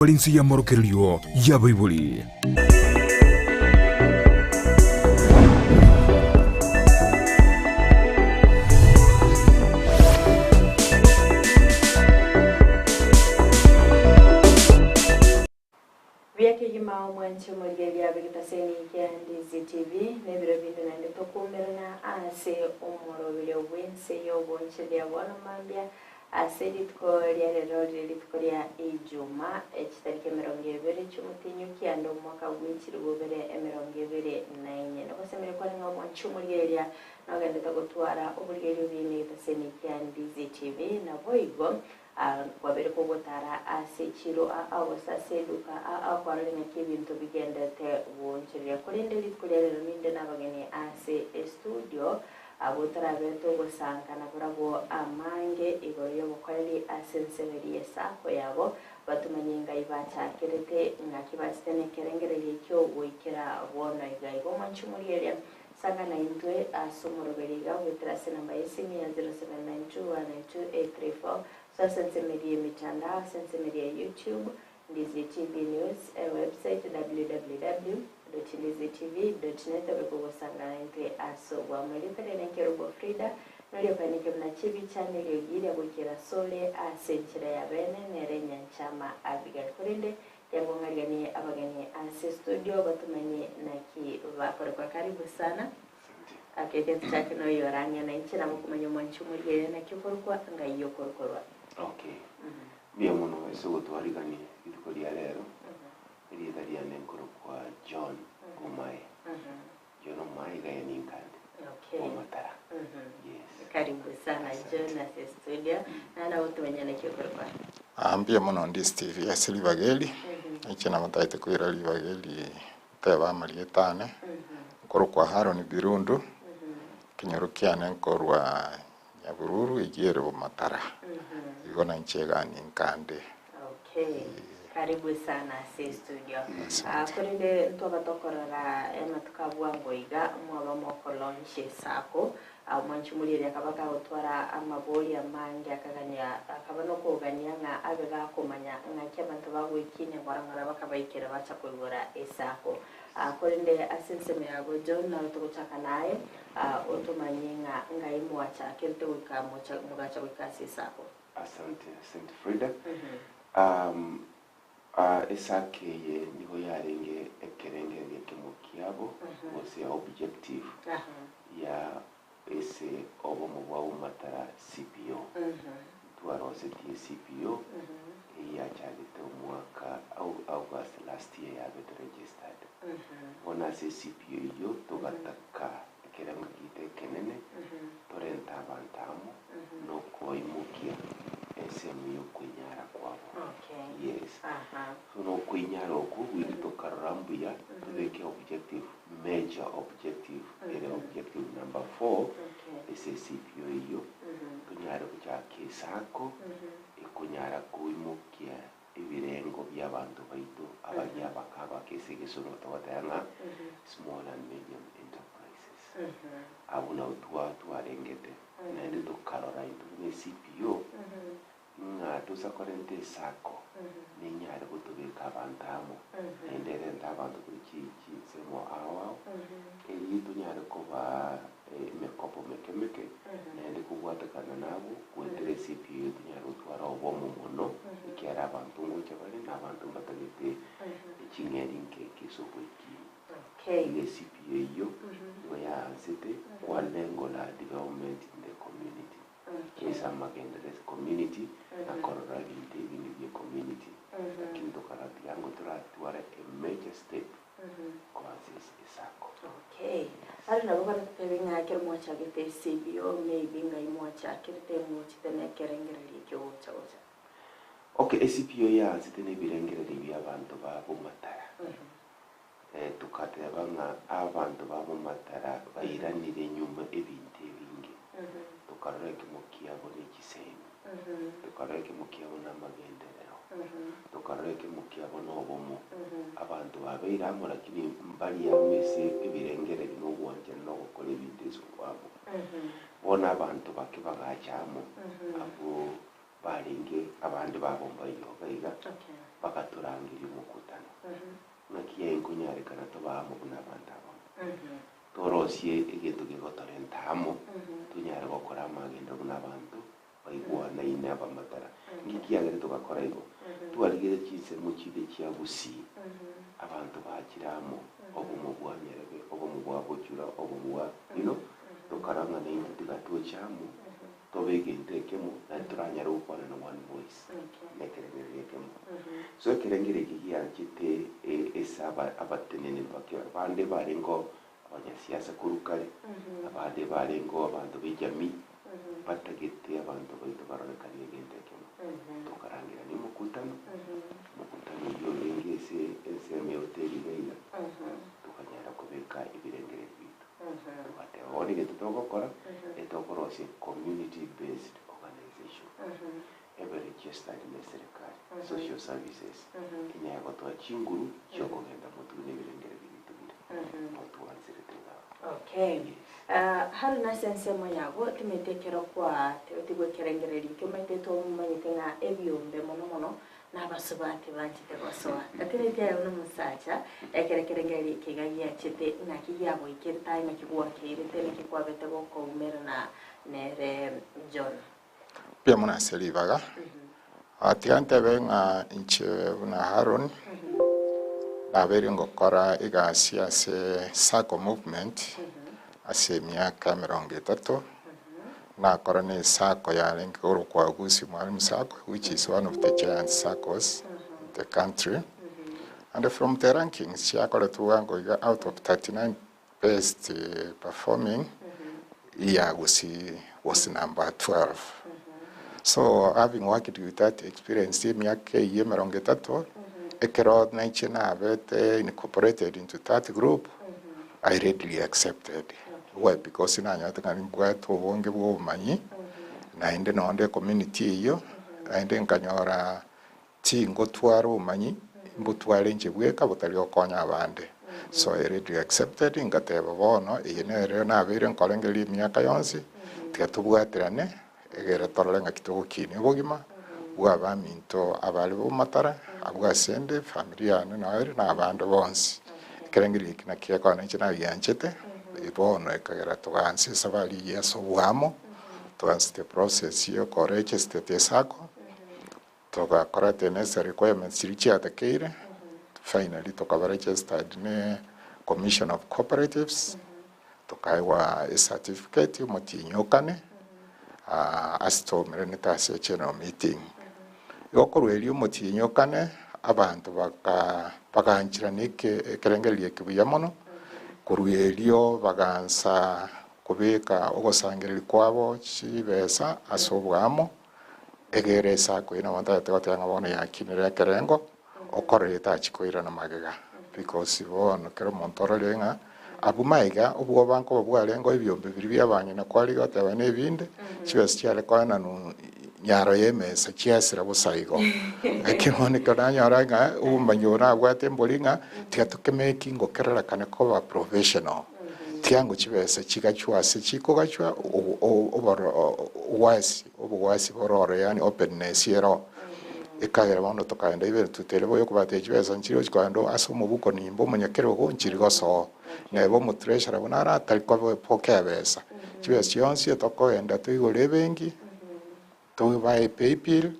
Bare inse y'amorokererio y'abaibori. Buya kegima omwanche omorigereria bw'egetaseni kia Ndizi TV, nebiro binde naende tokuumerana ase omoroberio bw'ense y'oboncheria bono mambia Ase rituko ria rero rire rituko ria Ijuma, chitariki emerongo ebere chi'omotienyi o kianda omwaka bwe chilifu ibere emerongo ebere na inye. Nogosemeria kwane ng'a omwanche omorigereria nogendete gotwara oborigereria obuya ime egetaseni kia Ndizi TV, naboigo kwabeire kogotara ase echiro ao gose ase eduka ao kwarorire ng'aki ebinto bigendete goonchoreria. Korende rituko ria rero ninde nabageni ase estudio Abwo torabe togosanka nabarabwo amange igoro y'obokoreri ase ensemo eria y'esako yabo, batomanye ngai bachakerete, ng'aki bachete nekerengererio ekio goikera bono iga. Igo mwanche omorigereria, sanga naintwe ase omoroberi iga goetera ase enamba y'esimi ya 0792192834, gose ase ensemo eria y'emetandao ase ensemo eria ya YouTube, Ndizi TV News, ewebsite www dot ndizi tv dot net obe kogosangana intwe ase obwamo. Erieta riane Nkerubo Frida, noria okaneke buna chibicha neriogi ria goikera asore ase enchera ya bene nere Nyanchama Abigail. Korende tiangong'ariganie abageni ase studio batomanye naki bakorekwa. Karibu sana. Ake egento chake noyo orang'e na inche nabo okomanya omwanchi omorigereria naki okorokwa ngai okorokorwa. Okay. Mbuya mono ase ogotwarigania rituko ria rero, erieta riane nkorokwa John Omae. John Omae iga aye ninkande Okay. Omatara. Yes. Karibu sana Asante. John ase studio. Naende nabo tomanye naki okorokwa. Aa mbuya mono ndi Steve ase ribaga eri, inche nabo ntagete koira ribaga eri ntebe amarieta ane, nkorokwa Haron Birundu, ekenyoro kiane nkorwa Nyabururu eyio ere bomatara, igo nainche iga ninkande. Okay. Karibu sana ase studio. Asante. Ah, korende ntwaba tokorora amatuko a bwango iga mwaba mokolaunch esako Ah, omwanchi omorieri akaba kagotwara amabori amange akagania akaba nokogania ng'a abe gakomanya ng'aki abanto bagoikinia ng'ora ng'ora bakabaikera bacha koigora esako. Ah, korende ase ensemo yago John naro togochaka naye Aa, otomanye ng'a ngai mwachakerete goika mocha mogacha goika ase esako. Asante, asante Frida. Um, ah, esako eye nigo yarenge ekerengererio ekemo kiabo gose objective Aha. ya ase obomo bwa Umatara CPO. Ntwarosetie CPO eyio yachagete omwaka au- August last year yabete registered. Bono ase ecpo eyio togataka ekerengo giaito ekenene torente abanto amo na okoimokia ensemo ya okwenyara kwabo. Yes. So na okwenyara okwo goika tokarora mbuya tobeke objective, major objective ere objective number four ase ecpo eyio tonyare gochaka esacco ekonyara koimokia ebirengo bi'abanto baito abaria abake abake ase egesongo togoteba ng'a small and medium enterprises. Abwo nabo twa twarengete naende tokarora intwe buna eCPO ng'a tosa korenta esacco nenyare gotobeka abanto amo naende erente abanto korwa chi chinsemo ao ao erio tonyare kobaa emekopo meke meke, naende kobwatekana nabwo, goetera eCPO eye tonyare gotwara obomo mono, ekiagera abanto ngocha bare na abanto mbatagete ching'eri nke nke ase oboikiini. Okay. Iga eCPO eyio nigo yaansete kwa lengo la development in the community, Okay. ase amagenderero ase community, na korora ebinto ebinge bie community. Lakini tokarora tiga ngo toratware a major step koansa esako. Okay. Are nabo baratotebie ng'a ekero mwachagete CBO maybe ng'ai mwachakerete mochete na ekerengererio ekio gocha gocha. Okay, eCBO yaansete na ebirengererio bia abanto ba Bomatara. Eh, togateba ng'a abanto ba Bomatara bairanire nyuma ebinto ebinge. Tokarora ekemo kiabo ne chisemi, tokarora ekemo kiabo na amagenderero. Tokarora ekemo kiabo nobomo, abanto babeire amo lakini mbari amo ase ebirengererio na obwanchani na ogokora ebinto ase obwamo. Bono abanto bake bagacha amo, abwo barenge abande babo mbaiyo iga iga, Okay. Bagatorangeria omokutano, Ng'aki yaye nkonyarekana tobe amo buna abanto abamo, torosie egento gegotorenta amo, tonyare gokora amagendo buna abanto baigwanaine abamatara. Nki kiagera togakora igo? Twarigereria chinsemo chinde chia Gusii, abanto bachire amo, obomo bwa Nyerebe, obomo bwa Bochura, obomo bwa you know, tokarora ng'a naintwe tiga toche amo, tobe egento ekemo, naende toranyare gokwana na one voice, na ekerengererio ekemo. So ekerengererio eke gianchete ase abateneneri bake bande barengeo abanyasiasa korwa kare, abande barengeo abanto be ejamii, batagete abanto baito barorekane egento ekemo. Tokarangerania omokutano, omokutano oyio orenge ase ensemo ya hoteli iga iga, tokanyara kobeka ebirengererio biaito. Togateba bono egento togokora, etokorosia community based organization, ebe registered ne eserekari, social services, enyare gotoa chinguru chiokogenda motwe na ebirengererio biaito bire. Notwanserete iga. Okay. Yes. Ah, Haron ase ensemo yago timanyete ekero kwatebetigwe ekerengererio ekio omanyete twamomanyete ng'a ebiombe mono mono nabasubati banchete gosoa. Timanyeti aye buna omosacha ekero ekerengererio eke iga giachete ng'aki giagoikerete aye ng'aki gwakeirete naki kwabete gokoumerana nere John. Mbuya mono ase ribaga. Ah, tiga ntebe ng'a inche buna Haron, nabeire ngokora egasi ase Sacco movement ase emiaka emerongo etato, nakora na esacco yarenge korokwa Gusii Mwalimu Sacco which is one of the giant saccos in the country, and from the rankings chiakoretwe bwango iga out of 39 Best performing ya Gusii was number 12. So having worked with that experience emiaka eyio emerongo etato, ekero naiche nabete incorporated into that group, I readily accepted. Why? Because nanyorete ng'a nimbwate obonge bwa obomanyi, naende nonde ecommunity eyio, naende nkanyora Tingotwara obomanyi, mbotware inche bweka botari gokonya abande. So I readily accepted, ngateba bono eye nere nabeire nkorengereria emiaka yonsi, tiga tobwaterane egere torore ng'aki togokinia obogima bwa abaminto abare bomatara, abwo ase ende, efamiri yane nao ere na abande bonsi. Ekerengererio eki nakio gekogera inche nagianchete, bono ekagera togaansa esabari eyio ase oboamo, togaansa eprocess ya okoregister esacco. Togakora tenency requirements chiria chiatakeire, finally tokaba registered ne Commission of Cooperatives, tokaegwa ecertificate omotienyi okane, ase twaumeranete ase egeneral meeting. Igo korwa erio omotienyi okane, abanto baka bagancherana eke ekerengererio eke buya mono, korwa erio bagansa kobeka ogosangereria kwabo chibesa ase oboamo. Egere esako eye nabo ntagete goteba ng'a bono yakinire ekerengo, okorire tachi koirana magega, because bono kera omonto ororire ng'a abwo magega obwoba nkoba bwarengeo ebiombe biria bia abang'ina kwarigia goteba na ebinde, chibesa chiare koenanwa nyaro ya emesa chiasira bosa igo. Lakini bono ekero nanyora ng'a obomanyi obo nabwate mbori ng'a tiga tokemeki ngokerorekane koba professional. Tiga ngo chibesa chigachwe ase chikogachwa obogwasi obogwasi bororo yaani openness ero. Ekagera bono tokaenda ibere totere boyo kobatebia chibesa nchiri gochi kogenda ase omobuko nimbe omonyakerogo nchiri gosoa. Neba omotreasurer buna ara tari kobokea besa. Chibesa chionsi etokogenda toigore ebenki. Tobae paybill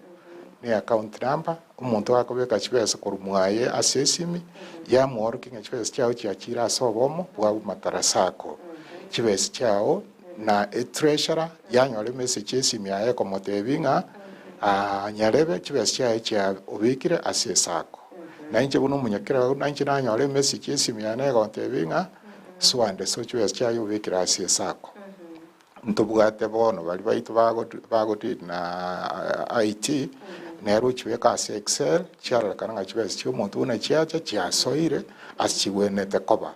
ne account number, omonto gakobeka chibesa korwa mwaye ase esimi, yamworokia ng'a chibesa chiao chiachire ase obomo bwa matarasa ako. Chibesa chiao na etreasurer yanyora emessage esimi yaye ekomotebia ng'a nyarebe chibesa chiaye chia obekire ase esacco. Na inche buna omonyakerogo na inche nanyora emessage esimi yane egontebia ng'a so and so chibesa chiaye obekire ase esacco. Ntobwate bono baria baito bago deal na IT, nere ochibeka ase Excel, chiarorekana ng'a chibesa chia omonto buna chiacha chiasoire ase chigwenerete koba.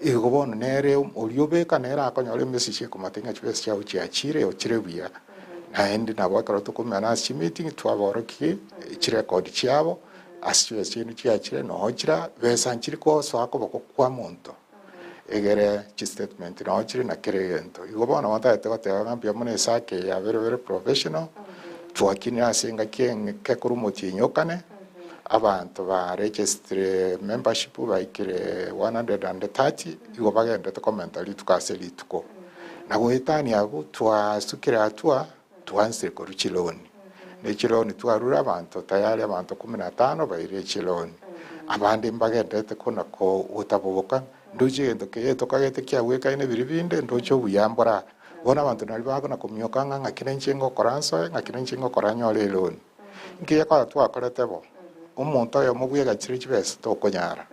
Igo bono nere oria obeka nere akonyora emessage ekomotebia ng'a chibesa chiago chiachire ochire buya. Naende nabo ekero tokomenya ase chimeeting twaborokia chirecord chiabo ase chibesa chiaino chiachire noo chira besa nchiri gosoa koboko kwa monto. Egere chistatement nao chire na kera egento. Igo bono ntagete goteba ng'a mbuya mono esake eye yabeire very professional, twakinire ase engaki eng'ike korwa omotienyi okane, Abanto ba registire membership baikire 130 igo bagendete komenta rituko ase rituko. Na goetania abwo twasukire hatua twansire korwa chiloni. Ne chiloni twarure abanto tayari abanto kumi na tano bairire chiloni. Abande mbagenderete kona gotaboboka, ndoche egento keye tokagete kiagwekaine biria binde, ndoche obuya mbora. Bono abanto nario bakona komioka ng'a ng'aki ninche ngokora nsoe, ng'aki ninche ngokora nyore eloni. Nki gekogera twakorete bo? Omonto oyomo bwegachire chibesa tokonyara.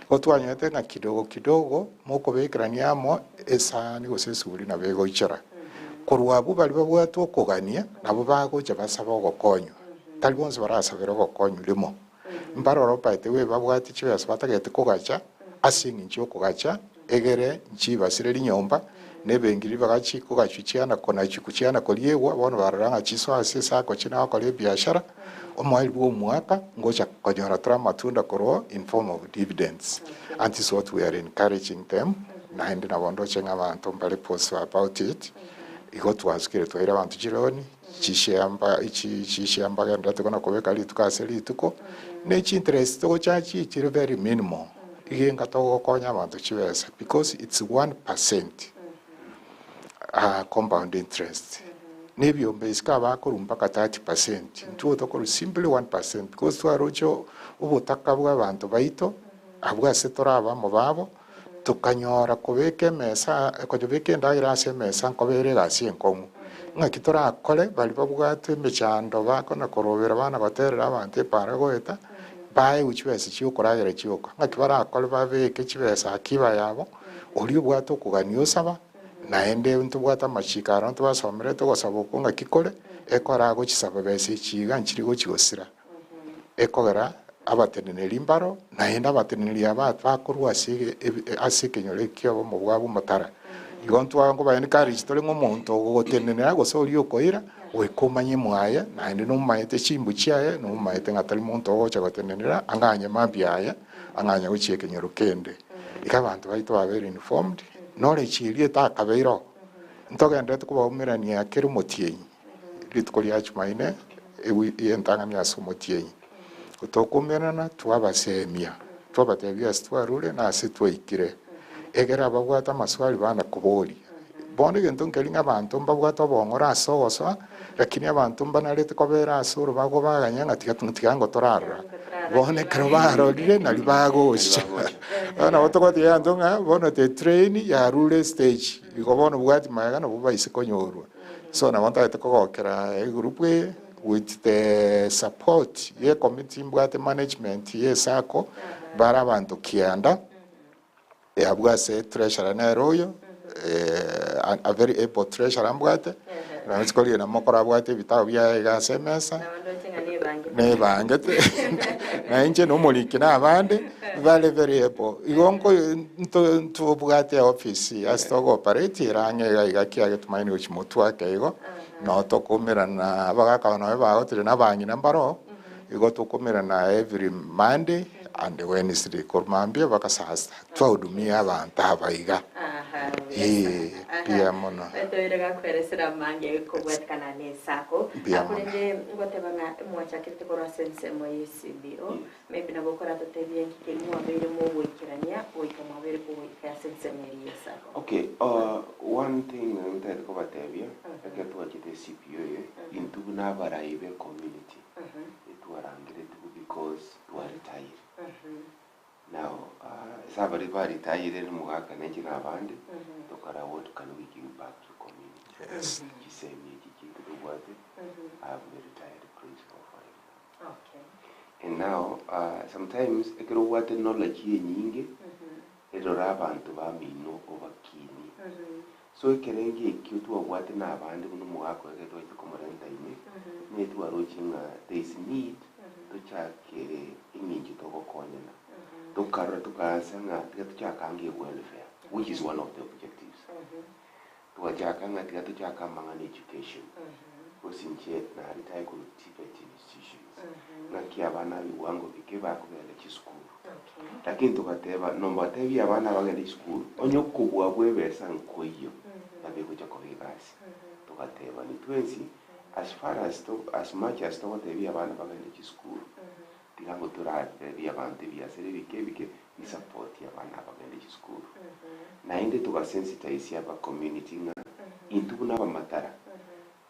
Igo twanyorete ng'a kidogo kidogo mokobekerania amo esani gose esuguri nabo egoichora. Korwa abwo baria babwate okogania nabo bagocha basabe ogokonywa. Tari bonsi barasabere ogokonywa rimo. Mbaroro by the way babwate chibesa batagete kogacha ase eng'encho yokogacha egere nchibasire rinyomba na ebenki ribaga chikogachwa chiana konachwa chiana koriegwa bono barora ng'a chisoa ase esacco china gokora ebiashara omoerio bwa omwaka ngocha konyora tore amatunda korwa in form of dividends and this is what we are encouraging them naende nabo ndoche ng'a abanto mbare positive about it igo twasukire twaire abanto chironi. Chishiamba echi chishiamba genderete kona kobeka rituko ase rituko, ne chinterest togochachi chire very minimal, iga enga togokonya abanto chibesa because it's 1% compound interest. Na ebiombe isiko abakorwa mpaka 30%, intwe tokorwa simply 1% because twaroche obotaka bwa abanto baito, abwo ase tore abamo babo, Tokanyora kobeka emesa, kobeka endagera ase emesa nkobera egasi enkong'u. Ng'aki torakore baria babwate emechando bakona korobera bana goterera abanto epaara goeta, baegwe chibesa chi'okoragera chioka. Ng'aki barakore babeke chibesa akiba yabo, oria obwate okogania osaba, naende ntobwate amachiko aro ntobasomerete ogosaba okwo ng'aki kore, ekero agochisaba besa echi iga nchiri gochi gosira. Ekogera abateneneri mbaro, naende abateneneri aba bakorwa ase ase ekenyoro ekio obomo bwabo omotara. Igo ntwa nkoba encourage tore ng'a omonto ogogotenenera gose oria okoira, goika omanye mwaye, naende nomaete chimbu chiaye, nomaete ng'a tari monto ogocha gotenenera ang'anye mambia aye, ang'anye gochia ekenyoro kende. Iga abanto baito babeire informed, knowledge eria etakabeire oo, ntogenderete kobaumerania kera omotienyi. Rituko ria Jumaine, ewiki entang'ani ase omotienyi, tokomerana twabasemia, twabatebia ase twarure na ase twaikire, egere ababwate amaswali bana koboria. Bono egento nkeri ng'a abanto mbabwate obong'ora ase ogosoa, lakini abanto mbanarete kobera ase orobago baganya ng'a tiga tiga ngo torarora. Bono ekero barorire nari bagocha. Bono nabo togotebia abanto ng'a bono the train yarure estage, igo bono bwati magega nabo baise konyorwa. So nabo ntagete kogokera egroup eye with the support ye committee mbwate management ye sacco bare abanto kianda abwo ase treasurer nere oyo a very able treasurer mbwate nonye chikorigena mokoro abwate ebitabu biaye iga ase emesa nebangete na inche nomoriki na abande bare very able igo nko nto ntobwate office ase togo operate ere ang'e iga iga kiage tumanyire gochia motwe ake igo, noo tokomerana abagaka aba nonye bagotire na abang'ina mbaroo, igo tokomerana every Monday and Wednesday korwa mambia mpaka saa sita, twahudumia abanto aba iga. Eeh, mbuya mono. Toire gakoeresera amange kobwatikana ne esako. Mbuya mono. Korende ngoteba ng'a mwachakerete korwa ase ensemo ye CBO, Maybe nabo okoratotebie nki keria mwabeire mogoikerania goika mwabeire kogoika ase ensemo eria y'esako. Okay, one thing ntagete kobatebia, ekero twachete CPO eye, intwe buna abarai be community, etwarangeretigwe because twaretire. Now, ase abaria baretire nomogaka na inche na abande, tokara what can we give back to the community? Yes. Chisemi echi chiaito tobwate, I am a retired principal for it. Okay. And now sometimes ekero obwate knowledge enyinge, erora abanto bamino obakinie. So ekerengo ekio twabwate na abande buna omogaka oyo ekero twachete komorenta ime, nigo twaroche ng'a there is need tochake eng'encho togokonyana. Tokarora tokaansa ng'a tiga tochake ange ewelfare, which is one of the objectives. Togachaka ng'a tiga tochake amang'ana education, gose inche naretire korwa TVET institutions, ng'aki abana abiwango bike bakogenda chisukuru. Lakini togateba nombatebie abana abagende chisukuru, onye okobua bwa ebesa nkoiyo, nabo egocha koba egasi. Togatebani twensi, as far as to as much as togotebia abana bagende chisukuru, Tiga toratebi abantu ebiasara ebike ebike bisapoti abana abagende chisukuru. Naende togasensitize aba community ng'a intwe buna abamatara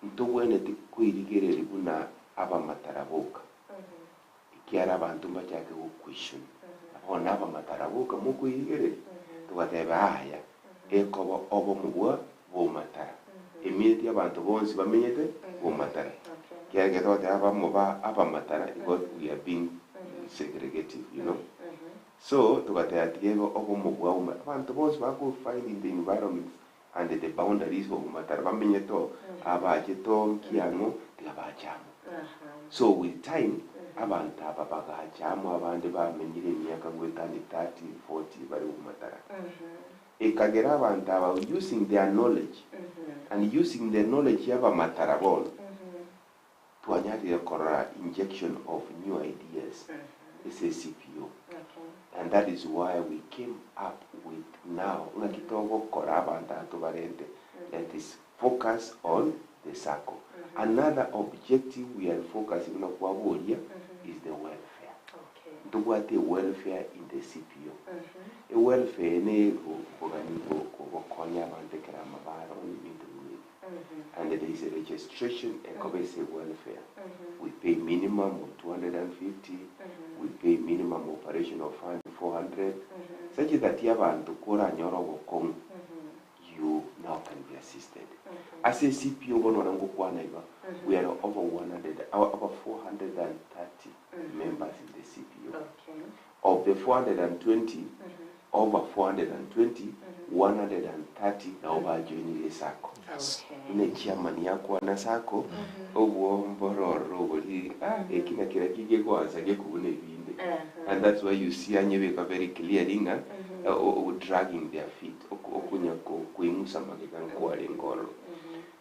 ntobwenereti koirigereria buna abamatara boka. Ekiara abanto mbachake goquestion bono abamatara boka mokoirigereria togateba aya ekoba obomo bwa bomatara. Emineti abanto bonsi bamenyete bomatara. Kiagera ekero togoteba abamo ba abamatara igo we are being segregative. So togateba tiga ebe obomo bwa bomatara. Abanto bonsi bakofind in the environment and the boundaries of bomatara bamenyete oo, abachete oo, nkiang'o, tiga bache amo. So with time, abanto aba bagacha amo abande bamenyire emiaka goetania 30, 40 bare bomatara. Ekagera abanto aba using their knowledge and using the knowledge ya abamatara bono, twanyarire korora injection of new ideas ase CPO. And that is why we came up with now ng'aki togokora abanto aba tobarente. Let us focus on the SACCO. Another objective we are focusing na kwaboria is the welfare. Ntobwate welfare in the CPO. Ewelfare ne kogani gokonya abantu ekero amabaro n'ebinto bimwe. And there is a registration ekoba ase welfare. We pay minimum of 250, we pay minimum operational fund 400, such that abantu koranyora obokong'u you now can be assisted. As a CPO bono ngokwana iga, we are over 100, over 430 members in the CPO. Of the 420, over 420, 130 nabo bajoinire SACCO. Ine chairman yakwana SACCO, obwo mbororo obori, ekina kira kigegwansa gekubuna ebinde. And that's why you see anyebeka very clearly ng'a dragging their feet, okunya kuimusa magega nkware ngoro.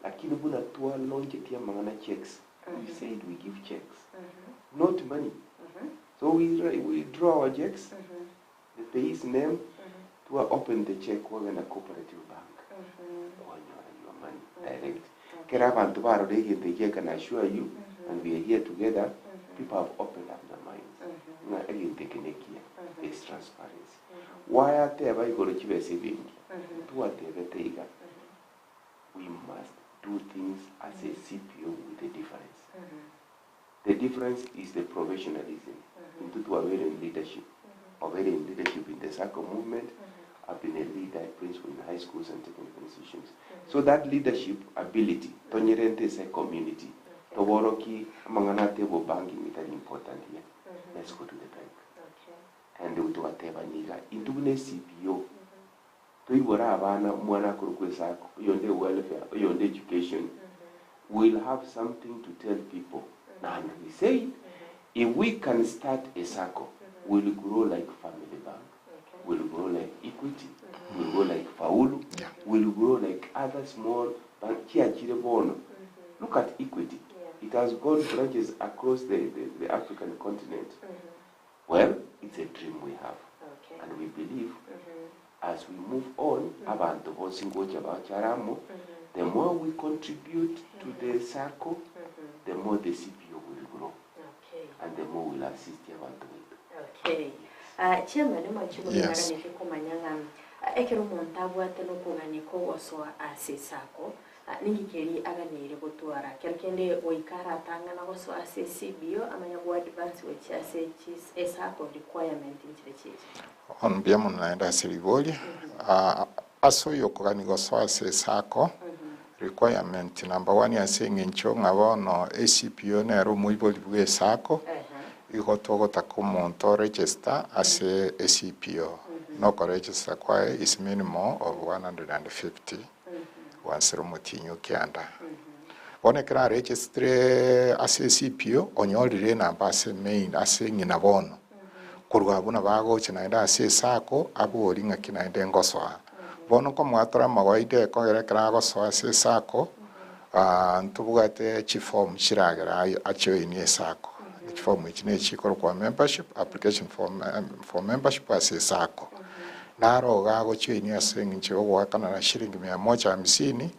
Lakini buna twa launch tia mang'ana checks, we said we give checks, not money. So we draw our checks, the payee's name, to open the check wagenda cooperative bank. Kwanyora your money direct. Kera abantu barora egento eki, I can assure you, and we are here together, people have opened up their minds. Ng'a egento eke nekiya, is transparency. Why ateba igoro chibesa ebingi? Twatebete iga, we must do things as a CPO with a difference. The difference is the professionalism. Into to in leadership. Already in leadership in the SACCO movement. I've been a leader, principal in high schools and technical institutions. So that leadership ability, tonyerente is a community. Toboroki, amang'ana table banking is very important here. Let's go to the bank. And tugateba niga, into ne CPO. Toibora abana mwana akorokwa SACCO, oyonde welfare, oyonde education. We'll have something to tell people. And we say, if we can start a SACCO, we'll grow like Family Bank, we'll grow like Equity, we'll grow like Faulu, we'll grow like other small bank. Chiachire bono. Look at Equity. It has gone branches across the African continent. Well, it's a dream we have. And we believe as we move on, abantu bonsi ngocha bacharamo, the more we contribute to the SACCO, the more the CPO will grow. And the more we'll assist abantu betu. Okay. Chairman, mwachibo yes. Kumanyanga ekero omonto abwate nokoganika ogosoa ase SACCO, ningikeri aganire gotwara kero kende goikara atang'ana gosoa ase CBO amanya go advance gochia ase SACCO requirement nchire chichi. On mbia muno naenda ase riboria. Ase oyo okogani gosoa ase SACCO, requirement number one ase eng'encho ng'a bono ACPO nero omoibori bwa eSACCO, igo togotaka omonto register ase ACPO. Nokoregister kwaye is minimum of 150 gwansera omotinyi okianda. Bono ekero aregistre ase CPO onyorire enamba ase main ase ng'ina bono. Korwa buna bagocha naende ase SACCO abori ng'aki naende ngosoa. Bono nkomwatora amawaida ekogera ekero agosoa ase SACCO, ntobwate chiform chiragera ajoin eSACCO. Chiform echi nechikorokwa membership application for membership ase SACCO. Naro iga agojoin ase eng'encho yogoakana na shilingi 150,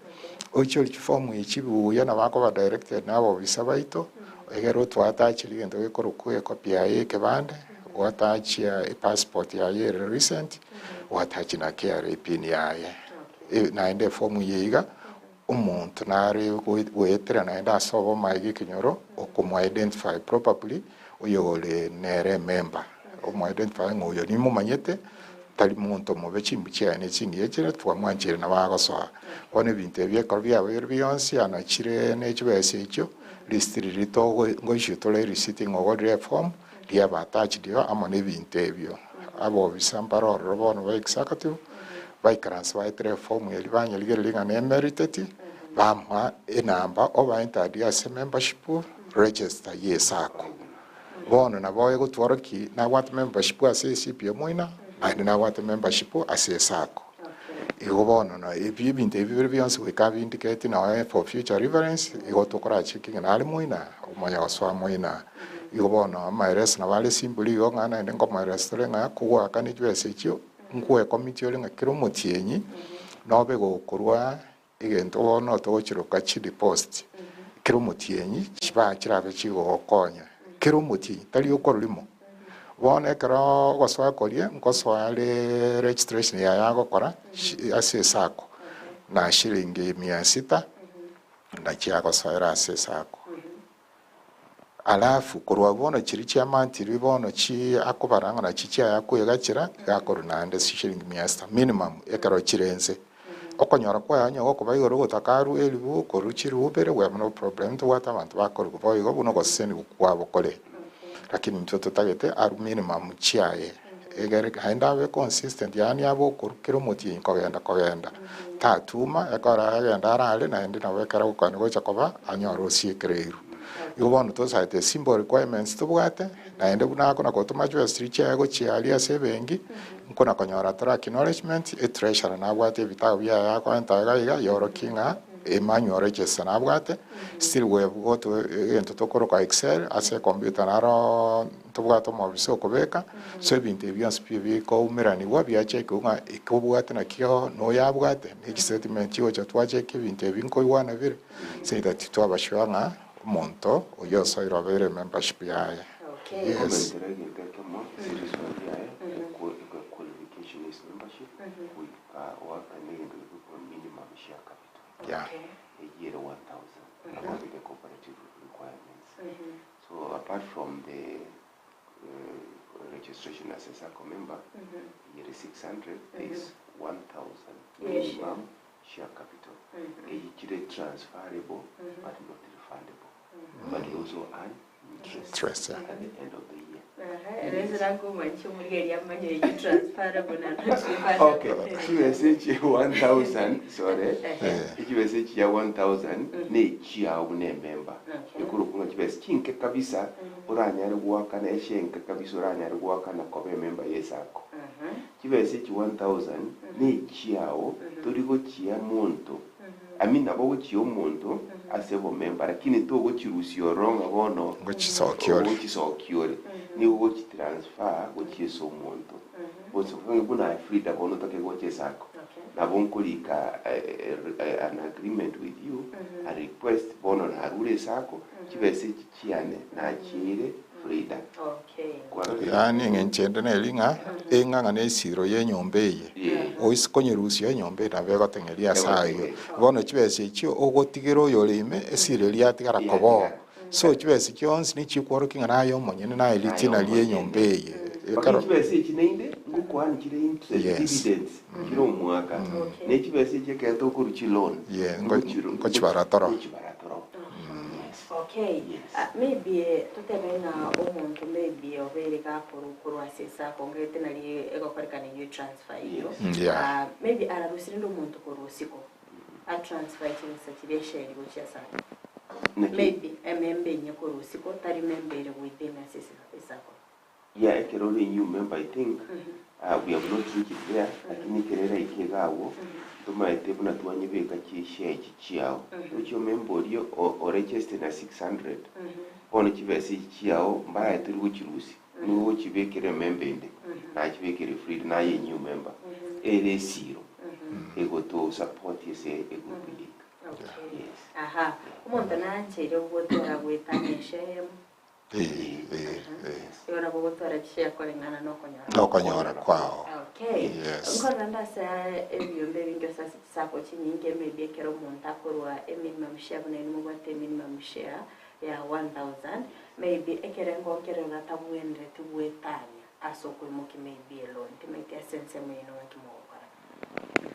oichori chiform echi buya nabo akoba directed na abobisa baito, Egere otwatachire egento gekorokwa ecopy yaye ya ekebande, gwatachia epassport yaye ere recent, gwatachia na KRA pin yaye. Naende eform eye iga, omonto nare goetera naende ase obomae bwa ekenyoro, okomo identify properly, oyore nere emember, omo identify ng'a oyo nimomanyete, tari monto omobe chimbu chiaye ne chingiya chire, twamwancheire nabo agosoa. Bono ebinto ebi ekero biabeire bionsi anachire ne chibesa echio, risiti riria togo ngoissue tore erisiti ng'a ogorire eform, riaba attached igo amo na ebinto ebio. Abobisa mbare ororo bono ba executive, baikaranse baetere eform eria banyerigereria ng'a nemeriteti, bamoa enamba oba entered ase membership register ya esacco. Bono nabo egotwara ki? Nabwate membership ase ECPA moina, naende nabwate membership ase esacco. Igo bono na ebi ebinto ebi bire bionsi goika abindicate noe for future reference, igo tokoracheke ng'a nare moina, omanya gosoa moina. Igo bono amaereso nabo are simple igo ng'a naende nkomoeresa tore ng'a kogoakana chibesa echio, nkwecommit ore ng'a kera omotienyi, nobe gokorwa Egento bono togochiroka chideposit kera omotienyi chiba chirabe chigogokonya kera omotienyi tari okorwa rimo. Bono ekero ogosoa koria nkosoa are registration yaye agokora ase esacco na shilingi mia sita nachio agosoera ase esacco. Alafu korwa bono chiria chiamantirwe bono chi akobara ng'a nachi chiaye akoegachera iga akorwa naende chishilingi mia sita minimum ekero chire inse. Okonyora kwaye onye gokoba igoro gotaka arue eribu korwa chiribu ibere we have no problem ntobwate abanto bakorigwa boigo buna ogoseseniwa kwabo kore. Lakini intwe totagete arue minimum chiaye egere naende abe consistent yaani abe okorwa kera omotienyi kogenda kogenda tatuma ekero agenda arare naende nabo ekero agokwana gocha koba anyore osiekereirwe. Igo bono tosaete simple requirements tobwate, naende buna akona gotoma chibesa chiria chiaye gochia aria ase ebenki, nkona konyora tore acknowledgement, etreasurer nabwate ebitabu biaye akoenta iga iga, yorokia ng'a emanual register nabwate, still we have got egento tokoroka excel ase ecomputer naro ntobwate omobisa okobeka, so ebinto ebi bionsi pi bikoumeranigwa biachekigwa ng'a eke obwate nakio noyabwate, ne chistatement chigocha twacheki ebinto ebi nkoigwana bire. Seitha titwabasure ng'a omonto oyio osoire obeire membership yaye. Okay. Yes. Komentera egento ekemo ase risoa riaye, equalification is membership, goika oakane egento gekorokwa minimum share capital. Yeah. Okay. Eyio ere 1000 according to the cooperative requirements. So apart from the registration as a SACCO member, eyio ere 600, there is 1000 Yes. minimum share capital. Eyio chire transferable but not refundable. But you also earn interest Interest, yeah. at the end of the year. Aha, omwanchi omorigereria amanye eyio transferable na not refundable. Okay, chibesa echi 1000 sorry. Eh. Chibesa echi ya 1000 ne chiao buna emember. Okay. Ekorokwa ng'a chibesa chinke kabisa oranyare goakana eshenke kabisa oranyare goakana koba emember ya esacco. Chibesa echi 1000 ne chiao tori gochia monto. I mean nabo ogochia omonto ase obomember lakini togochirusia ororo ng'a bono Ngochisokia ore. ogochisokia ore. Nigo ogochitransfer gochia ase omonto. Gose buna Frida bono otake gocha esacco. Okay. Nabo nkorika an agreement with you, a request bono narure esacco, chibesa echi chiane nachiire Frida. Okay. Kwarorire? Yaani eng'encho ende neri ng'a eng'ang'a na esiro ya enyomba eye Yeah. oise konyerusia enyomba eye nabo egoteng'eria ase ayio. Egoteng'eria. Bono chibesa echio ogotigera oyore ime esiro eria yatigara koboo. Yatigara. So chibesa chionsi nichikworokia ng'a naye omonyene naye ritina Naye ria enyomba eye. Lakini Ekero chibesa echi naende ngokoani chire interest Yes. dividends kira omwaka. Okay. Ne chibesa echi ekero tokorwa chiloan. Yeah, ngochibara toro. Ngochibara toro. Yes. Okay. Yes. Ah, maybe totebe ng'a omonto maybe obeire gakorwa ase esacco ngete nari egokorekana eyio transfer eyio. Yes. Yeah. Ah, maybe ararusire ndi omonto korwa osiko a transfer chibesa chiria eshare gochia sacco. Naki- Maybe emember enye korwa osiko tari member ere within ase esacco. Yeah, ekero ore new member I think we have not reached there lakini ekero eraike iga agwo ntomaete buna twanyebeka chishare echi chiao tochia omember oria oregister na 600 bono chibesa echi chiao mbaya tori gochirusia nigo ogochibekera emember ende nachibekere Frida naye new member ere esiro egoto support ase egroup yaito. Okay. Yes. Aha. Omonto naancheire gotwara goetania eshare eyemo. Igo nabo ogotwara chishare koreng'ana nokonyora. Nokonyora kwao. Okay. Yes. Nkorora nde ase ebiombe ebinge gose ase chisacco chinyinge maybe ekero omonto akorwa eminimum share buna inwe mobwate eminimum share ya 1000 maybe ekerengo nkerero atabwenereti goetania ase okoimokia maybe eloan timaeti ase ensemo yaino ng'aki mogokora.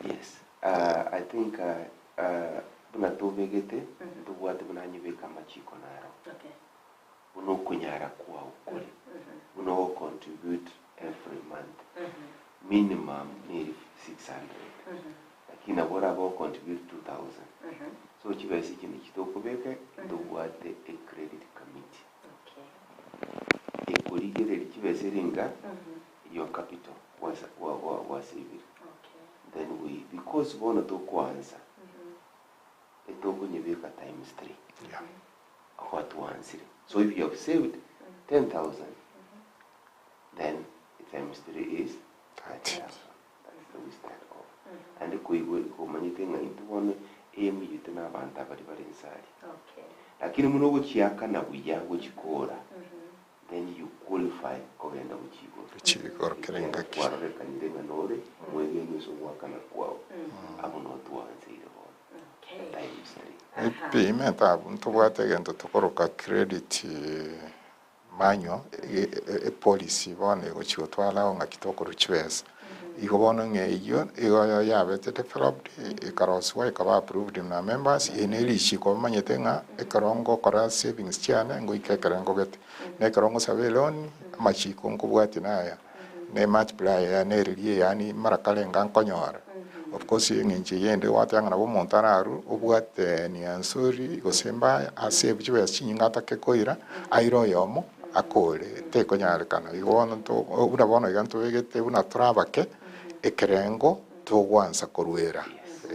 Yes, I think buna tobegete, ntobwate buna anyebeke amachiko naro. Okay. Buna okonyara kwao kore, buna ogocontribute every month, minimum neri 600, lakini nabo orabe ogocontribute 2000. So chibesa echi nichi tokobeka, ntobwate ecredit committee. Okay. Ekorigereria chibesa ere enga your capital gwasavire. Okay. Then we, because bono tokoansa, etokonyebeka times 3. Okwatwansire. So if you have saved 10,000, then times 3 is 30,000. That's the we start off. And koigwe komanyete ng'a intwe bono emiyete na abanto abari bare nsari. Okay. Lakini muno ogochiakana buya gochikora, then you qualify kogenda gochigoro. Gochigoro kera engaki. Kwarorekanire ng'a nore mwegeni ase ogwakana kwao. Abo notwanseire bono. Okay. Times 3. Epime tabu ntobwate egento tokoroka credit manual epolicy bono egochi gotwara ao ng'aki tokorwa chibesa. Igo bono ng'a eywo igo yabete developed ekarosiwa ekaba approved na members, eye na erichiko bamanyete ng'a ekero ngokora savings chiane ngoika ekerengo gete. Na ekero ngosaba eloan, amachiko nkobwatia naya, na emultiplier yane eriria yaani mara karenga nkonyora. Of course eng'encho eye ende gwateba ng'a nabo omonto ararwe obwate nia nzuri gose mbaya asave chibesa chinyinge atake koira, aire oyomo akore tekonyarekana. Igo bono nto buna bono iga ntobegete buna tore abake, ekerengo togwansa korwera.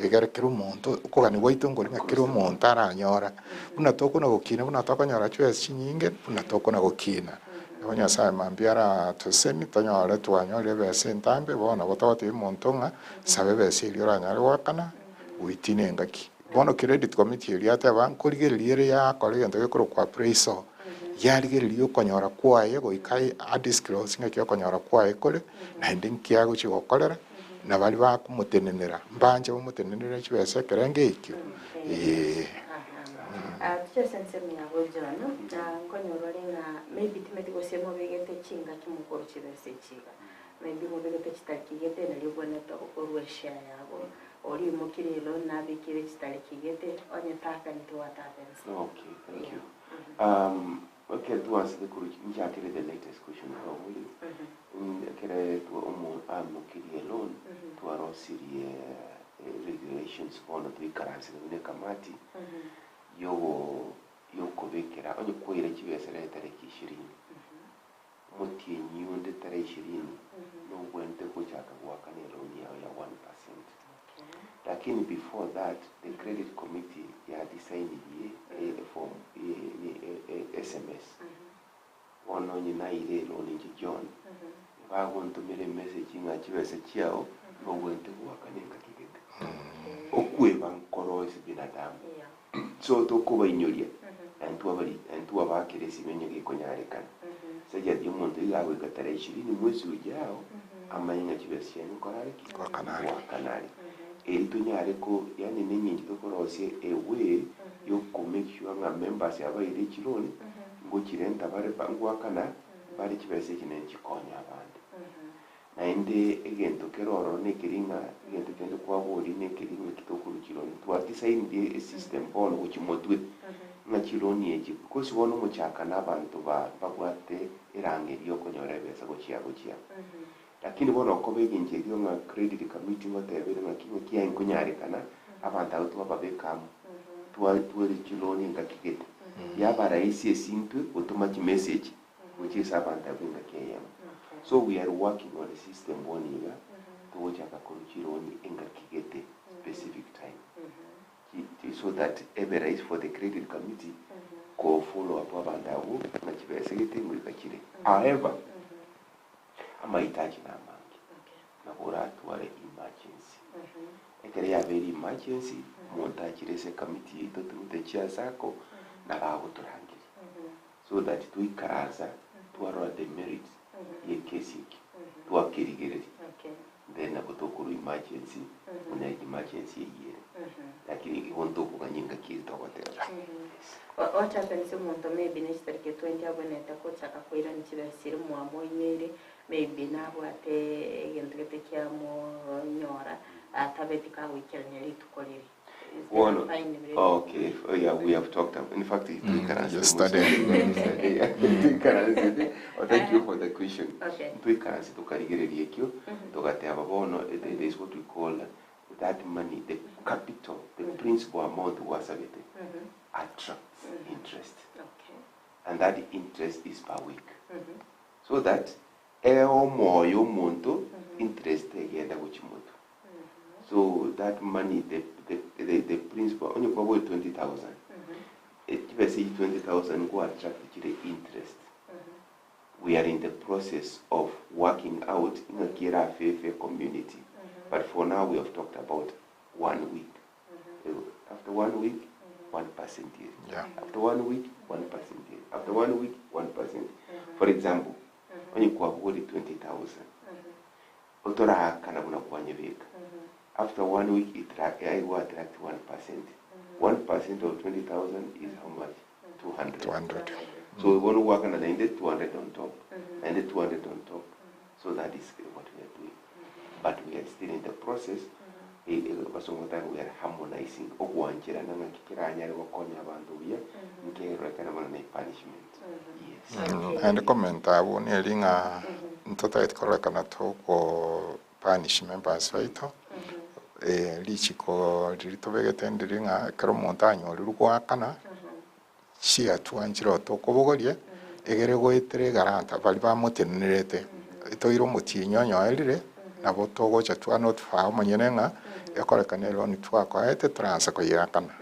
Egere kera omonto okogania gwaito nkori ng'a kera omonto aranyora, buna tokona gokina buna tokonyora chibesa chinyinge, buna tokona gokina. Nabo Nyasaye mambia aratosemi tonyore twanyorire ebesa entambe, bono nabo togotebia omonto ng'a saba ebesa eria oranyare goakana, goitina engaki. Bono credit committee eria ateba nkorigereria ere yakora egento gekorokwa appraisal, yarigereria okonyora kwaye goika adisclose ng'aki okonyora kwaye kore, naende nki agochia gokorera, na baria bakomotenenera, mbanche bamotenenere chibesa ekerengo ekio, eh. Tuchese ensemo yabo John, nkonyora ore ng'a maybe timeti gose mobegete chingaki mokorwa chibesa echi iga. Maybe mobegete chitariki gete nario obwenerete okorwa eshare yabo. Oria oimokire eloan nabekire chitariki gete, onye takaneti what happens? Okay, thank you. Okay, twansete korwa nchakire the latest question kwabori. Ekere twa omo amokirie loan, twarosirie regulations bono twikaransire buna ekamati yogo yokobekera onye kwaira chibesa rero tariki ishirini, omotienyi onde tarehe ishirini, nobwenerete gochaka goakana eloan yao ya 1%. Lakini before that, the credit committee yadesigned a form, a SMS. Bono onye naire eloan inche John, bagontomera emessage ng'a chibesa chiao nobwenerete goakana engaki gete. Okweba nkoro ase binadamu. So tokobainyoria, naintwe ntwabakera esimenyo gekonyarekana. Ase omonto iga agoika tarehe ishirini mwezi ujao, amanye ng'a chibesa chiane nkorare ki? Goakana are. Goakana are. Eri tonyare ko yaani neng'encho tokorosia eway yoko make sure ng'a members abaire chiloan, ngochirenta bare ngoakana bare chibesa echi naende chikonya abande. Naende egento kere ororo nekeri ng'a egento kende kwaboria nekeri ng'a tokorwa chiloan twadesigned esystem bono gochia motwe ng'a chiloan echi because bono omochaka na abanto babwate erangeri yokonyora ebesa gochia gochia. Lakini bono okoba eng'encho erio ng'a credit committee ngotebere ng'aki ng'aki yaye nkonyarekana abanto abwo twababeka amo twere chiloan engaki gete. Yaba rahisi esintwe gotoma chimessage gochia ase abanto abwo engaki eyemo. So we are working on a system bono iga togochaka korwa chiloan engaki gete specific time. So that ebe rahisi for the credit committee ko follow up abanto abwo ng'a chibesa gete ngoika chire. However, amahitaji na amange. Nabo oratware emergency. Ekero yabeire emergency, omonto achire ase ecommittee yaito through the chair sacco, nabo agotorangeria. So that twaikaransa, twarora the merits ya ekesi eke, twakerigereria. Then nabo tokorwa emergency, buna emergency eyio ere. Lakini igo ntokoganya engaki eri togoteba. Yes. What happens omonto maybe ne chitariki 20 abwenerete gochaka koirania chibesa chiria mwamoinyoire, maybe nabwate egento gete kiamonyora, atabeti kagoikerania rituko riria. Is there a Bono, fine bire? okay, oh yeah, we have talked about, in fact, twikaransete yesterday. yesterday. Twikaransete. Oh, thank you for the question. Okay. Twikaranse tukarigereria ekio, togateba bono, there is what we call that money, the capital, the principal amount gwasabete, attracts interest. Okay. And that interest is per week. So that, ee omoyo omonto, interest egenda gochia motwe. So that money, the principal, onye kwaboe 20,000, chibesa echi 20,000 nko attract chire interest. We are in the process of working out ng'aki erafefe community. But for now we have talked about 1 week. After 1 week, 1% year. After 1 week, 1% year. After 1 week, 1%. For example, onye kwabori 20,000, otorakana buna kwanyebeka. After 1 week, it I will attract 1%. 1% of 20,000 is how much? 200. 200. So we want to work on the 200 on top, and the 200 on top. So that is what we are doing. But we are still in the process. Basongo we are harmonizing. Okwanchera nanga kikiranya gokonya abantu buya nkerekana bana na punishment. Yes. And comment abo neri ng'a ntotagete kororekana toko punish members baito, richiko riri tobegete ndiri ng'a ekero omonto anyorire goakana chiatwanchire otokobogoria egere goetera egaranta bari bamotenenerete toire omotinyi onyoerire nabo togocha twa notify omonyene ng'a ekorekana eloni twakoete toransa koyiakana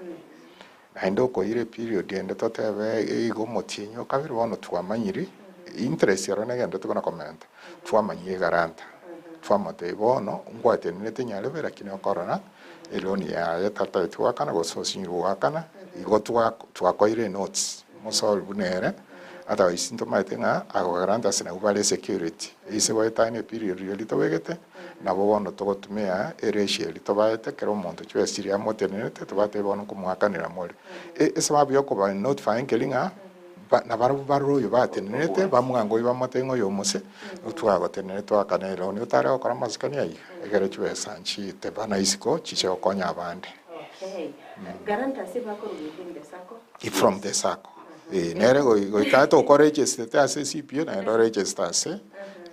naende okoira period ende totebe igo omotinyi okabere bono twamanyiri interest ero negende tokona komenta twamanyie egaranta twamotebia bono ngwatenerete nyarebe lakini okorora eloni yaye tataeti goakana gose osinyire goakana igo twakoire notes mosolve nere otherwise ntomaete ng'a agogaranta ase nabwo bare security ase goetania period eri tobegete nabo bono togotumia eratio eri tobaete kera omonto chibesa chiria amotenerete tobatebie bono nkomoakanera more. Esababu ya okoba notify nkeri ng'a nabarabwo barore oyo batenerete bamwango oyo bamotebie ng'a oyo omose twagotenere twakana eloni otare gokora amasikani aiga ekero chibesa nchiite bana isiko chiche gokonya abande. Okay. Guarantors bakorwa within the sacco? From the sacco. Nere goika tokoregister ase CPO naende oregister ase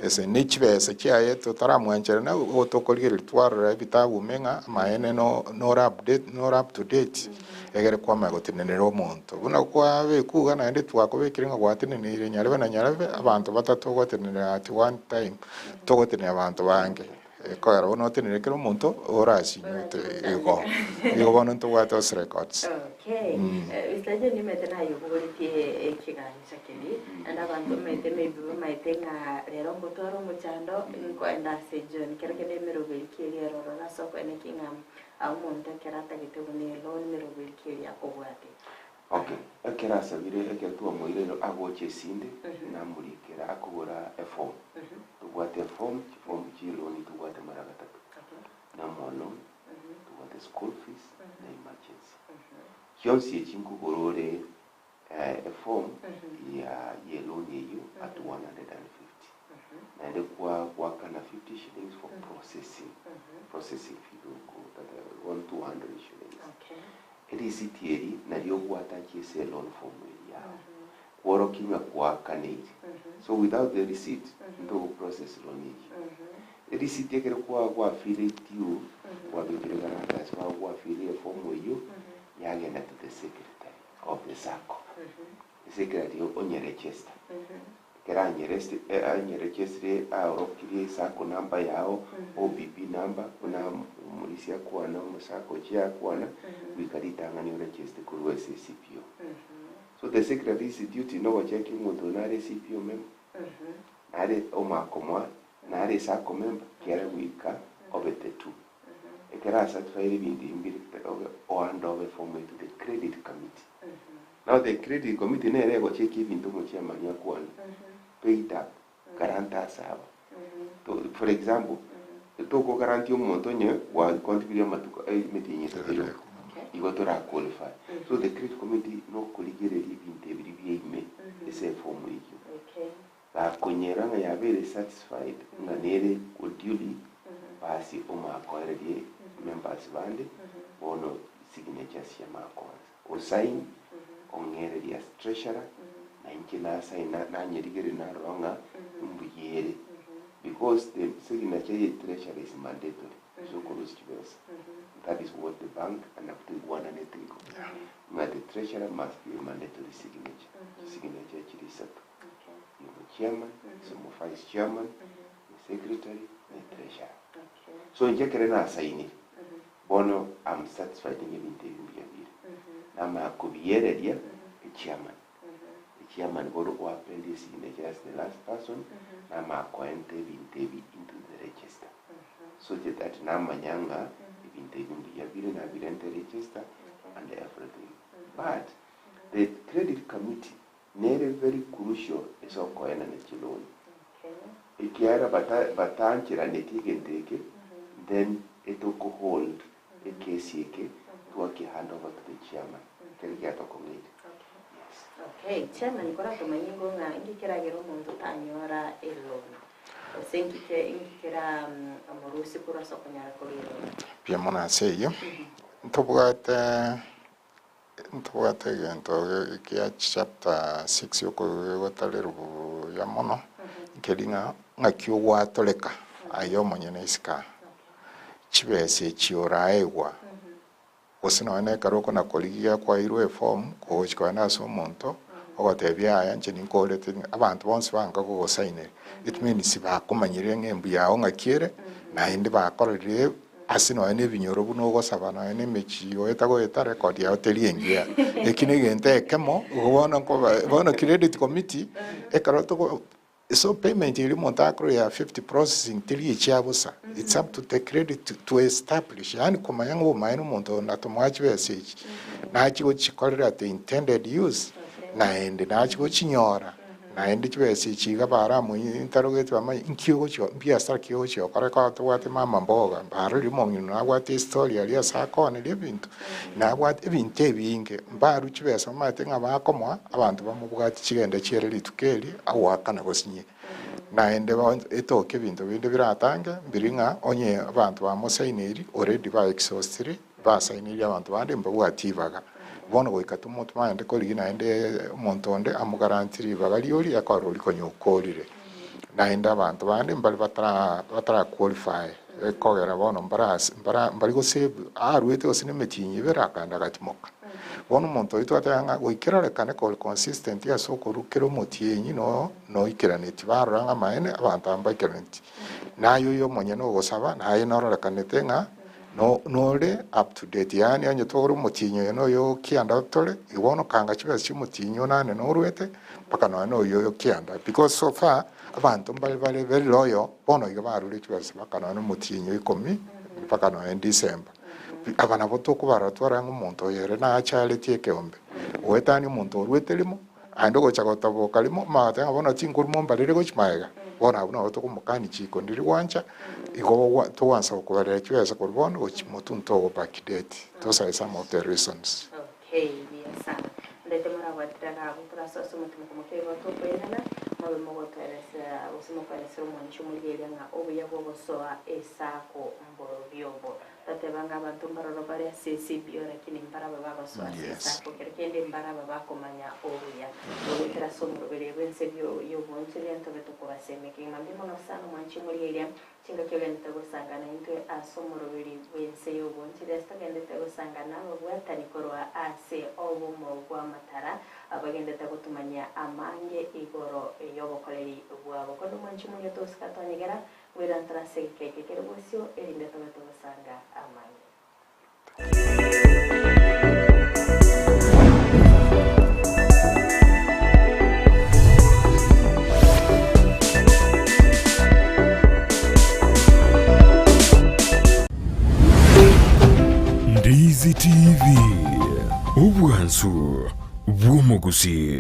ase ne chibesa chiaye totaramwancherana igo tokorigereria twarora ebitabu ime ng'a amaene nore update nore up to date egere kwamanya gotenenera omonto. Buna kwabekwa iga naende twakobekire ng'a gwateneneire nyarebe na nyarebe abanto batato ogotenenera at one time togotenenia abanto bange. Ekogera bono otenenere kera omonto orasinyete igo. Igo bono ntobwate ase records. Okay. Mr. John nimete nayobogoretie ekigancha keri naende abanto bamaete maybe bamaete ng'a rero ngotwara omochando nkoenda ase John kero kende emeroberi ki eria eroro ase okoeneki ng'a omonto ekero atagete buna eloan emeroberi ki eria akobwate. Okay, ekero asabire ekero twamoire agocha esinde namorikera akogora eform. Tobwate eform, chiform chia eloan tobwate mara gatato. Normal loan, tobwate school fees na emergency. Chionsi echi nkogora ore eform ya eloan eyio at 150. Naende kwa gwakana 50 shillings for processing. Processing fee go 200 shillings. Erisiti eri nario ogwatachi ase eloan form eri yao. Kworokia ng'a gwakaneire. So without the receipt, ntogo process loan eyio. Erisiti ekero kwa gwafire due, kwabekire guarantors bao gwafire eform eyio, yagenda to the secretary of the sacco. Secretary onyeregister. Ekero anyeregister aorokirie sacco number yao, OBB number, buna omorisia akwana, omosacco chia akwana, goika ritang'ani oregister korwa ase CPO. So the secretary's duty nogocheki omonto oyo nare CPO member, nare omakomoa. Nare esacco member kiare goika obe the two. Ekero acertifyire ebinto ebi mbire oande obe form to the credit committee. Now the credit committee nere egochecka ebinto omochairman akwana, paid up, guarantors aba. For example, tokogarantia omonto onye gwacontribuire amatuko emetienyi etato yoka, igo tora qualify. So the credit committee nokorigereria ebinto ebiria bia ime ase eform eyio. Gakonyera ng'a yabeire satisfied ng'a nere duly basi omakoererie members bande bono signatures chiamakoansa. Osign ong'ererie as treasurer na inche nasign nanyerigereria narora ng'a mbuya ere because the signature ye treasurer is mandatory ase okorusia chibesa. That is what the bank and toigwananete igo ng'a the treasurer must be a mandatory signature, chisignature chire isato. Omo chairman, ase omo vice chairman, ne secretary, ne treasurer. So inche ekere nasainire, bono am satisfied ng'a ebinto ebi mbuya bire. Namanya kobiereria echairman. Echairman bono oappend esignature as the last person, namanya koenter ebinto ebi into the register. So that namanya ng'a ebinto ebi mbuya bire, nabirente register and everything. But the credit committee Nere very crucial ase okoenana chiloan, ekiagera batancheraneti egento eke then etokohold ekesi eke twaki hand over to the chairman kere giatokong'eire. Yes. Okay, chairman koratomanye igo ng'a inki keragere omonto tanyora eloan gose inki inki kera omorusia korwa ase okonyora korwa eloan? Mbuya mono ase eyio, ntobwate Ntobwate egento gia chapter six okogotarerwa buya mono, nkeri ng'a ng'aki ogwatoreka aye omonyene isiko aa, chibesa echi oraegwa, gose nonye na ekero okona korigia kwairwe eform, kogochia kogenda ase omonto, ogotebia yaya inche ninkorete abanto bonsi banka kogosainera, it means bakomanyire ng'a embu yao ng'aki ere, naende bakororire. Ase nonya nebinyoro buna ogosaba nonya nemechie goeta goeta record yao teri engiya. Eki negento ekemo igo bono nkoba bono credit committee ekero togo so payment eria omonto akorwa ya 50 processing teri echia bosa it's up to the credit to establish yaani komanya ng'a obomaene omonto oyo natomoa chibesa echi nachie gochikorera at the intended use naende nachie gochinyora. Naende chibesa echi iga baramointerrogate bamanye inki ogochia mbiasara ki ogochia gokora ekero tobwate mama mboga mbarorire omong'ina nabwate estory aria ase akooneria ebinto nabwate ebinto ebinge mbarwe chibesa bamaete ng'a bakomoa abanto bamobwati chigende chiere rituko eri agoakana gosinyia. Naende etoke ebinto binde biratange mbiri ng'a onye abanto bamosainiri already ba exhaustiri Basainirie abanto bande mbabwati ribaga. Bono goika tomotome aende korigia naende omonto onde amogarantie ribaga ri'oria ekero oria konya okorire. Naende abanto bande mbare batara batara qualify ekogera bono mbarase mbara mbari gosave aruete gose na emetienyi ebere akaenda agatimoka. Bono omonto oyio twateba ng'a goika erorekane kore consistent ase okorwa kera omotienyi no noikeraneti barora ng'a amaene abanto aba mbaikeraneti. Naye oyo omonyene ogosaba naye nororekanete ng'a Nore up to date, yaani onye tore omotienyi oyo noyo kianda tore, igo bono kanga chibesa chia omotienyi onane norwete mpaka nonya noyo oyo kianda because so far abanto mbare bare very loyal bono iga barure chibesa mpaka nonya omotienyi o ikomi mpaka nonya December. Aba nabo tokobarora twarora ng'a omonto oyo ere nacharetie ekeombe, goetania omonto orwete rimo. Naende ogocha gotaboka rimo, omanyete ng'a bono chinkuru mombarere gochia magega, bono abwo nabo tokomokania chiko ndiri gwancha, igo gwa togwansa gokobarera chibesa korwa bono gochia motwe ntogo backdate. Those are some of the reasons. Okay, buya sana. Ndete morabwatire iga abwo torasoe ase omotimoko moke igo tokoirana, mobe mogotoeresera gose mokoeresera omwanchi omorigereria ng'a obuya bw'ogosoa esako mborobio obo. Tateba ng'a abanto mbaroro bare ase esibio, lakini mbaraba bagosoa ase esaako, kero kende mbaraba bakomanya obuya. Goetera ase omoroberi bw'ense y'oboncheria ntobe tokobasemia kegima. Mbuya mono sana omwanchi omorigereria, chingaki ogendete gosangana intwe ase omoroberi bw'ense y'oboncheria ase togendete gosangana ababwatani korwa ase obomo bw'amatara abagendete gotumanyia amange igoro y'obokoreri bwabo. Korende omwanchi omoria tosika twanyegera Bwerantere ase egeka eke kere bosio, erinde tobe togosanga amange. Ndizi TV, obwansu bw'omogusii.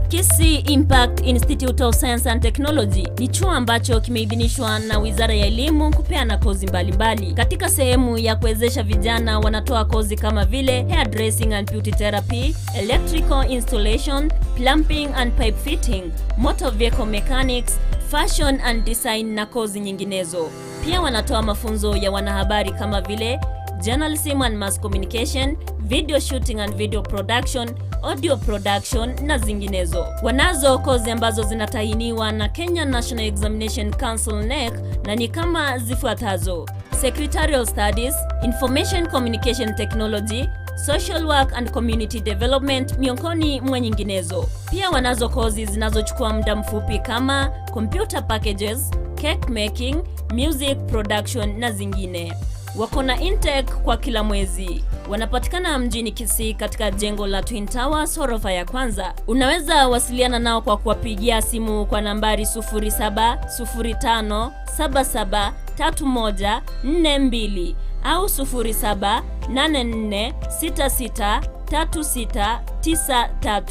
Kisii Impact Institute of Science and Technology ni chuo ambacho kimeidhinishwa na Wizara ya Elimu kupeana kozi mbalimbali mbali. Katika sehemu ya kuwezesha vijana wanatoa kozi kama vile hairdressing and beauty therapy, electrical installation, plumbing and pipe fitting, motor vehicle mechanics, fashion and design na kozi nyinginezo. Pia wanatoa mafunzo ya wanahabari kama vile journalism and mass communication, video shooting and video production, audio production na zinginezo. Wanazo kozi ambazo zinatahiniwa na Kenya National Examination Council KNEC na ni kama zifuatazo: Secretarial Studies, Information Communication Technology, Social Work and Community Development miongoni mwa nyinginezo. Pia wanazo kozi zinazochukua muda mfupi kama computer packages, cake making, music production na zingine. Wako na intake kwa kila mwezi. Wanapatikana mjini Kisii katika jengo la Twin Towers ghorofa ya kwanza. Unaweza wasiliana nao kwa kuwapigia simu kwa nambari 0705773142 au 0784663693.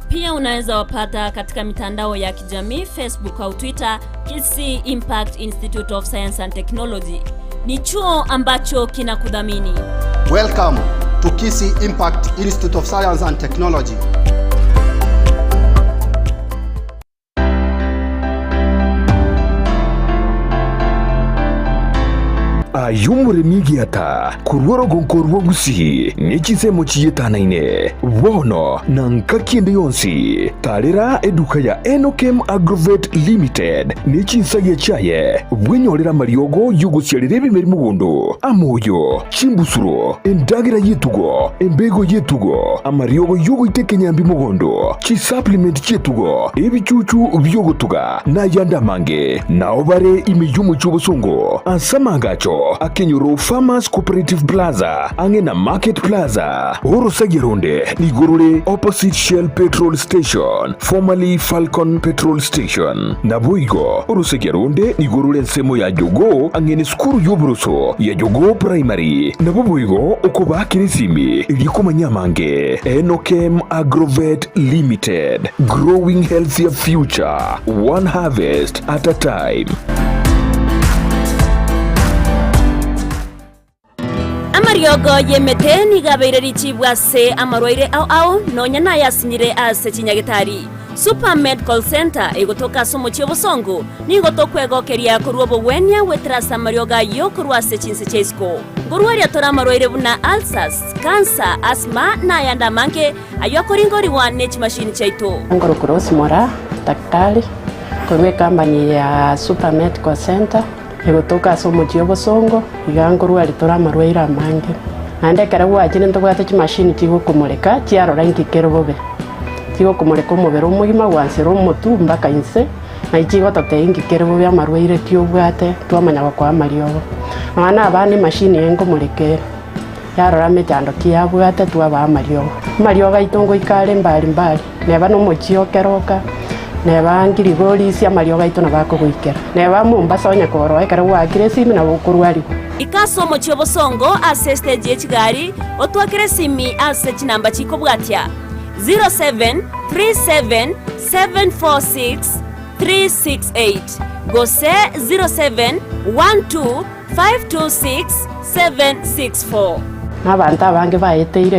Pia unaweza wapata katika mitandao ya kijamii Facebook au Twitter, Kisii Impact Institute of Science and Technology. Ni chuo ambacho kinakudhamini. Welcome to Kisii Impact Institute of Science and Technology. Ayio omoremi egiata korwa orogonko rwa Gusii ne chinsemo chiyetanaine bono na ngaki ende yonsi. Tarera eduka ya Enokem Agrovet Limited ne chinsagia chiaye bwenyorere amariogo y'ogosiarera ebimeri mogondo, amoyo, chimbusuro, endagera y'etugo, embego y'etugo, amariogo y'ogoita ekenyambi mogondo, chisupplement chi'etugo, ebichuchu bi'ogotuga, na ayande amange. Nao bare ime y'omochie obosongo ase amaagacho akenyoro Farmers Cooperative Plaza ang'e na Market Plaza. Orosagia ronde nigo rore opposite Shell Petrol Station, formerly Falcon Petrol Station. Naboigo orosagia ronde nigo rore ensemo ya Jogoo ang'e nesukuru y'oboroso ya Jogoo Primary. Nabo boigo okobaakera esimi erio komanya amange. Enokem Agrovet Limited, growing healthier future, one harvest at a time. Amariogo y'emete nigo abeire richibu ase amarwaire ao ao, nonya nayasinyire ase chinyagetari. Super Medical Centre egotoka ase omochie obosongo, nigo tokwegokeria korwa obogwenia goetera ase amariogo ayio korwa ase chinse chia isiko. Nkorwaria tore amarwaire buna ulcers, cancer, asthma na ayande amange ayio akoringorigwa ne chimashini chiaito. Nkorokwa Rose Moraa, daktari, korwa ecompany ya Super Medical Centre. Egotoka ase omochie obosongo, iga nkorwaria tore amarwaire amange. Naende ekero gwachire ntobwate chimashini chigokomoreka chiarora inki kere bobe. Chigokomoreka omobere omogima gwansera omotwe mpaka inse, naye chigototebia inki kere bobe amarwaire ki obwate twamanya gokoa amariogo. Nonya na abana emashini eye nkomoreka ere, yarora mechando ki yabwate twabaa amariogo. Amariogo aito ngoika are mbari mbari, neba na omochie o Keroka, Neba ngirigorisia amariogo aito nabo akogoikera. Neba Mombasa onye koroa ekero gwaakire esimi nabo okorwarigwa. Ika ase omochie obosongo ase estage ye chigari, otwakere esimi ase chinamba chikobwatia, 0737746368 gose 0712526764. Nabanto abange baeteire.